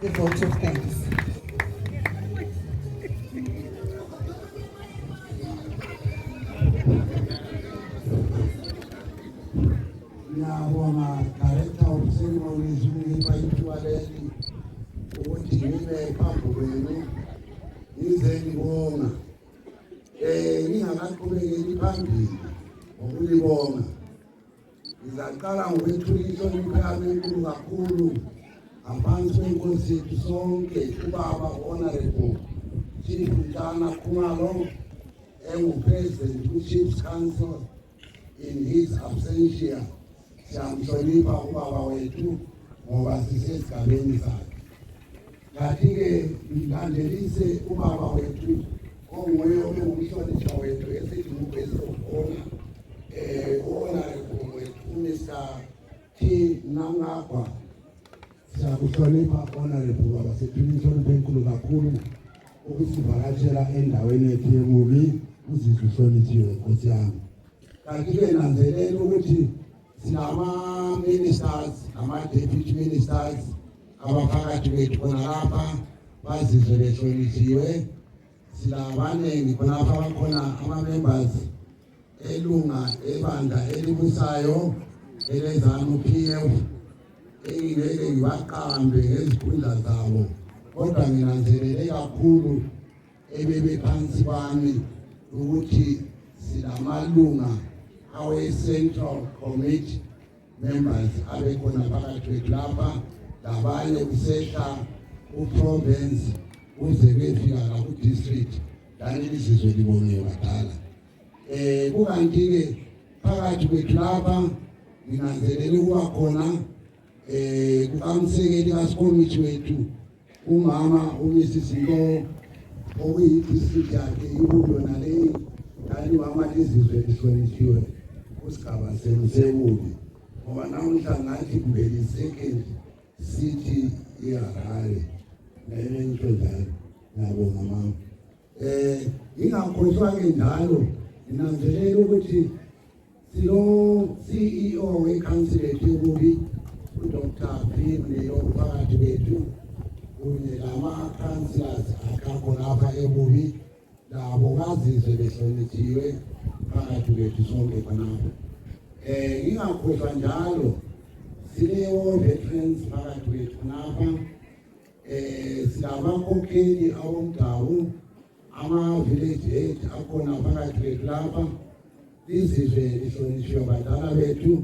The vote of thanks. Ngiyabonga director of ceremonies ungipa ithuba leli ukuthi ngibe phambi kwenu ngize ngibonga ngingakaqhubekeli phambili ngokulibonga ngizaqala ngokwethula inhlonipho yami enkulu kakhulu ngaphansi kwenkosi yethu sonke ubaba honorable Chief Mtana Khumalo engu-President ku-Chiefs Council in his absentia. Siyamhlonipha ubaba wethu ngoba sisesigabeni sakhe. Kanti-ke ngilandelise ubaba wethu onguye obengumhlonishwa wethu esithi nguBest of Honor, honorable wethu uMr. T. Nangagwa. Siyakuhlonipha honorable baba, sethula inhlonipho enkulu kakhulu ukusivakashela endaweni yethu yemubi, uzizwe uhloniphiwe Nkosi yami. Kanti-ke nanzelela ukuthi sinama-ministers, ama-deputy ministers abaphakathi kwethu khona lapha bazizwe behloniphiwe. Silabaningi khonapha bakhona ama-members elunga ebandla elibusayo eleZANU-PF engingeke ngibaqambe ngezikhundla zabo, kodwa nginanzelele kakhulu ebebephansi kwami ukuthi sinamalunga awe-Central Committee members abekhona phakathi kwethu lapha, labanye kusehla ku-province kuze kuyefika la ku-district lani lizizwe libongiwe badala. Kukanti-ke phakathi kwethu lapha nginanzelele ukuba khona kukamsekeli kaSikomiti wethu umama uMrs. Nto okuyi-district yakhe ibuyo naleyi lani mama lizizwe lihloniphiwe kusigaba senu sebubi, ngoba namuhla ngathi kubeli second city iHarare nale nto njalo. Ngiyabonga mama. Ngingakhohlwa-ke njalo nginanzelela ukuthi silo CEO we-council yethu yobubi uDr. P. Mlilo phakathi kwethu kunye lama-councillors akakhonapha ebubi labo bazizwe behloniphiwe phakathi kwethu sonke khonapha. Ngingakhohlwa njalo sile-war veterans phakathi kwethu khonapha. Silabakhokheli abomdabu, ama-village aid akhona phakathi kwethu lapha. Lizizwe lihloniphiwe badala bethu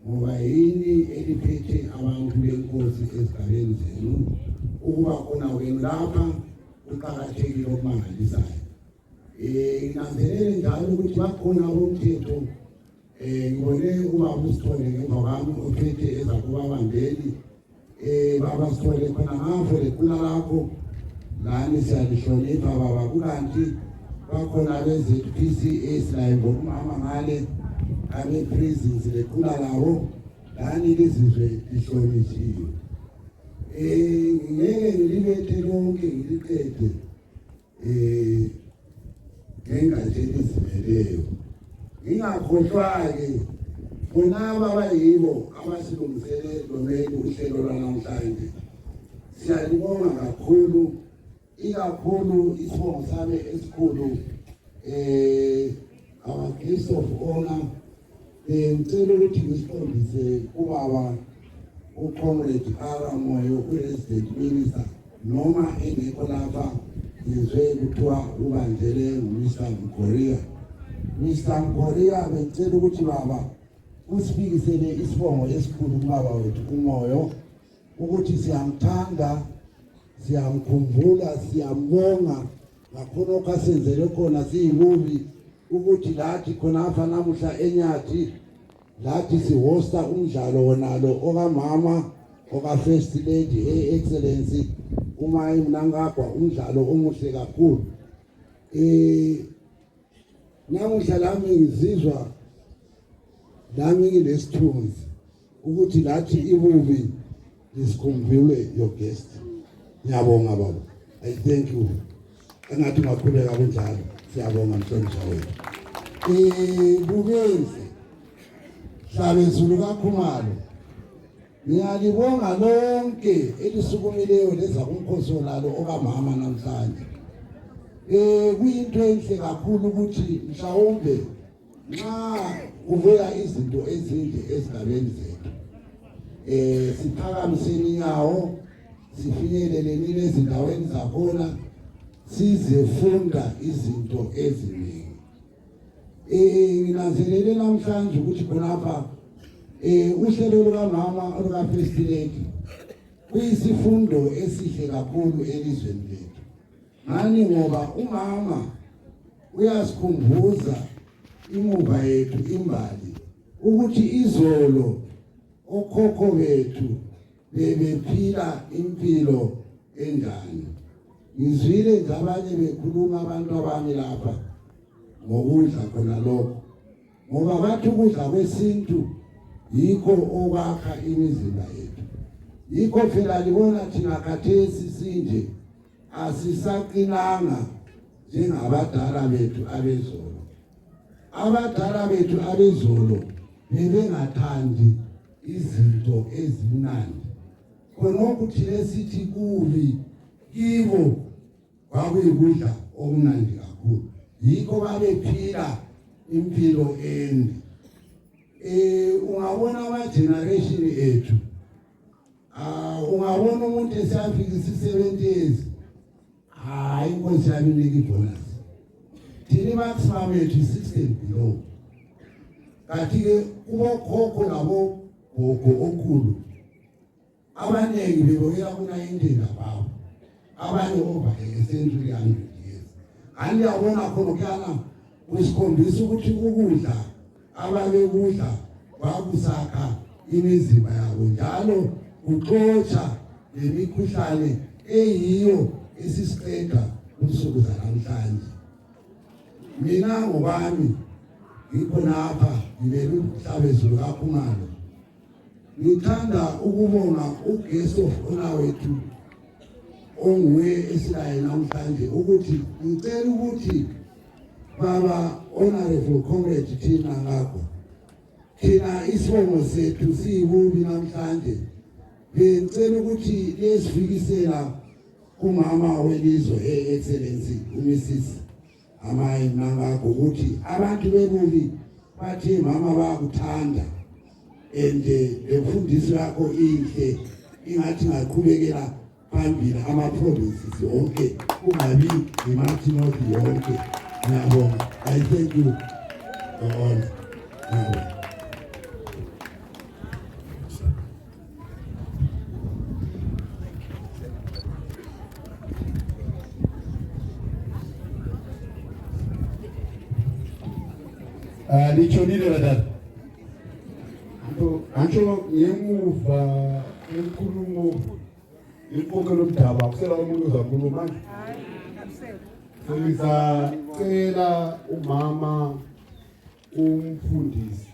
ngoba yini eliphethe abantu benkosi ezigabeni zenu. Ukuba khona wenu lapha kuqakathekile okumangalisayo. Nginanzelele njalo ukuthi bakhona abomthetho. Ngibone ubaba uSithole ngemva kwami ophethe ezakubabambeli. Baba Sithole khona ngapho lequla lakho lani siyalihlonipha baba. Kukanti bakhona abezethu PCA silayo ngokumama ngale abe-prisons lequla lawo lani lizizwe lihloniphiwe. Ngeke ngilibethe lonke ngiliqede ngengathi elizimeleyo. Ngingakhohlwa-ke bonaba abayibo abasilungisele lomeli uhlelo lwanamhlanje. Siyalibonga kakhulu, ikakhulu isibongo sami esikhulu our guest of honor. Ngicela ukuthi ngisiqondise ubaba uComrade R. Moyo, u-resident minister, noma engekho lapha ngizwe kuthiwa ubanjele nguMr. Mgoria. Mr. Mgoria, bengicela ukuthi baba usibikisele isibongo esikhulu kubaba wethu uMoyo ukuthi siyamthanda, siyamkhumbula, siyambonga ngakhona okhasenzele khona siyibubi ukuthi lathi khonapha namuhla eNyathi lathi sihosta umdlalo wonalo okamama oka-First Lady e-Excellency uMayi Mnangagwa, umdlalo omuhle kakhulu. Namuhla lami ngizizwa nami nginesithunzi ukuthi lathi ibubi lisikhumbule your guest. Ngiyabonga baba. I thank you. Engathi ungaqhubeka kunjalo. Siyabonga mhlonishwa wethu. Bubenzi Hlabezulu kaKhumalo ngiyalibonga lonke elisukumileyo leza kumkhosi lalo okamama namhlanje. Kuyinto enhle kakhulu ukuthi mhlawumbe nxa kuvela izinto ezinje esigabeni zethu siphakamiseni inyawo sifinyeleleni ezindaweni zakhona sizefunda izinto eziningi. Nginanzelele namhlanje ukuthi khonapha uhlelo lukamama oluka First Lady kuyisifundo esihle kakhulu elizweni lethu. Ngani ngoba umama uyasikhumbuza imuva yethu imbali ukuthi izolo okhokho bethu bebephila impilo enjani. Ngizwile nje abanye bekhuluma abantu abami lapha ngokudla khona lokho, ngoba bathi ukudla kwesintu yikho okwakha imizimba yethu. Yikho phela libona thina khathesi sinje asisaqinanga njengabadala bethu abezolo. Abadala bethu abezolo bebengathandi izinto ezimnandi, khona ukuthi lesithi kubi kibo kwakuyikudla okumnandi kakhulu. Yikho babephila impilo ende. Ungabona ama generation ethu, ungabona umuntu esiyafikisa 70 years, hayi inkosi yabinika ibonus. Thina maximum yethu 60 and below. Kanti ke ubokhokho labo gogo okhulu abaningi bebokela ku-90 ngababo, abanye over a century 100 years. Andiyabona khona kuyana kusikhombisa ukuthi ukudla ababekudla kwakusakha imizimba yabo, njalo kuxotsha lemikhuhlane eyiyo esisiqeda kusuku zanamhlanje. Mina ngobami ngikhonapha ngibele umhlabezulu kakhumalo. Ngithanda ukubonga uguest of honor wethu onguye esilaye namhlanje ukuthi ngicela ukuthi baba honorable comrade thina ngakho thina isibongo sethu siyibubi namhlanje. Ngicela ukuthi lesifikisela kumama welizwe excellency uMrs Amayi Nangakho ukuthi abantu bebubi bathi mama bayakuthanda and lemfundiso yakho inhle ingathi ngaqhubekela phambili ama provinces onke kungabi imathi not yonke. Ngiyabonga. I thank you for all. Lichonile wadada. Ancho ngemuva enkulumo inkokelo mdaba kusela umuntu uzakhuluma manje. Ngizacela umama umfundisi